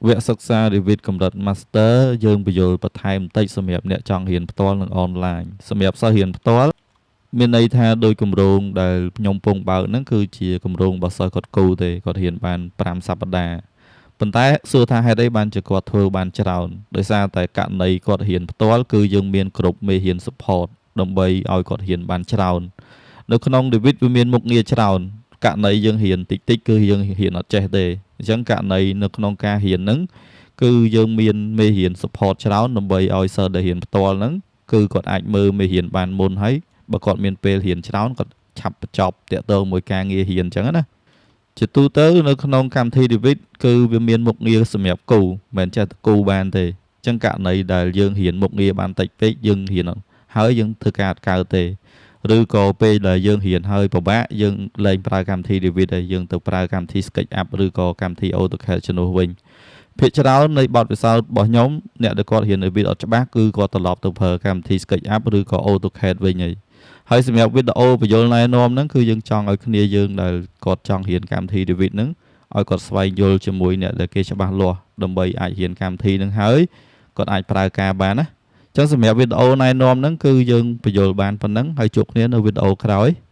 វគ្គសិក្សា Revit កម្រិត Master យើងពន្យល់បន្ថែមបន្តិចសម្រាប់អ្នកចង់រៀនផ្ទាល់និងអនឡាញសម្រាប់សិស្សរៀនផ្ទាល់មានន័យថាដោយគម្រោងដែលខ្ញុំពងបើកហ្នឹងគឺជាគម្រោងរបស់សិស្សគាត់គូទេគាត់រៀនបាន5សប្តាហ៍ប៉ុន្តែសួរថាហេតុអីបានជាគាត់ធ្វើបានច្រើនដោយសារតែករណីគាត់រៀនផ្ទាល់គឺយើងមានគ្រប់មេរៀន support ដើម្បីឲ្យគាត់រៀនបានច្រើននៅក្នុង Revit វាមានមុខងារច្រើនករណីយើងរៀនតិចតិចគឺយើងរៀនអត់ចេះទេអញ្ចឹងករណីនៅក្នុងការរៀនហ្នឹងគឺយើងមានមេរៀន support ច្រើនដើម្បីឲ្យសិស្សដែលរៀនផ្ទាល់ហ្នឹងគឺគាត់អាចមើលមេរៀនបានមុនហើយបើគាត់មានពេលរៀនច្រើនគាត់ឆាប់បញ្ចប់តាក់ទងមួយការងាររៀនអញ្ចឹងណាជាទូទៅនៅក្នុងកម្មវិធី Revit គឺវាមានមុខងារសម្រាប់គូមិនមែនចេះតែគូបានទេអញ្ចឹងករណីដែលយើងរៀនមុខងារបានតិចពេកយើងរៀនហើយយើងធ្វើការអត់កើតទេឬក៏ពេលដែលយើងរៀនហើយពិបាកយើងលែងប្រើកម្មវិធី Revit ហើយយើងទៅប្រើកម្មវិធី SketchUp ឬក៏កម្មវិធី AutoCAD ជំនួសវិញភាគច្រើននៃបទពិសោធន៍របស់ខ្ញុំអ្នកដែលគាត់រៀន Revit អត់ច្បាស់គឺគាត់ត្រឡប់ទៅប្រើកម្មវិធី SketchUp ឬក៏ AutoCAD វិញហើយហើយសម្រាប់វីដេអូពន្យល់ណែនាំហ្នឹងគឺយើងចង់ឲ្យគ្នាយើងដែលគាត់ចង់រៀនកម្មវិធី Revit ហ្នឹងឲ្យគាត់ស្វែងយល់ជាមួយអ្នកដែលគេច្បាស់លាស់ដើម្បីអាចរៀនកម្មវិធីហ្នឹងហើយគាត់អាចប្រើការបានណាចឹងសម្រាប់វីដេអូណែនាំហ្នឹងគឺយើងពន្យល់បានប៉ុណ្ណឹងហើយជួបគ្នានៅវីដេអូក្រោយ។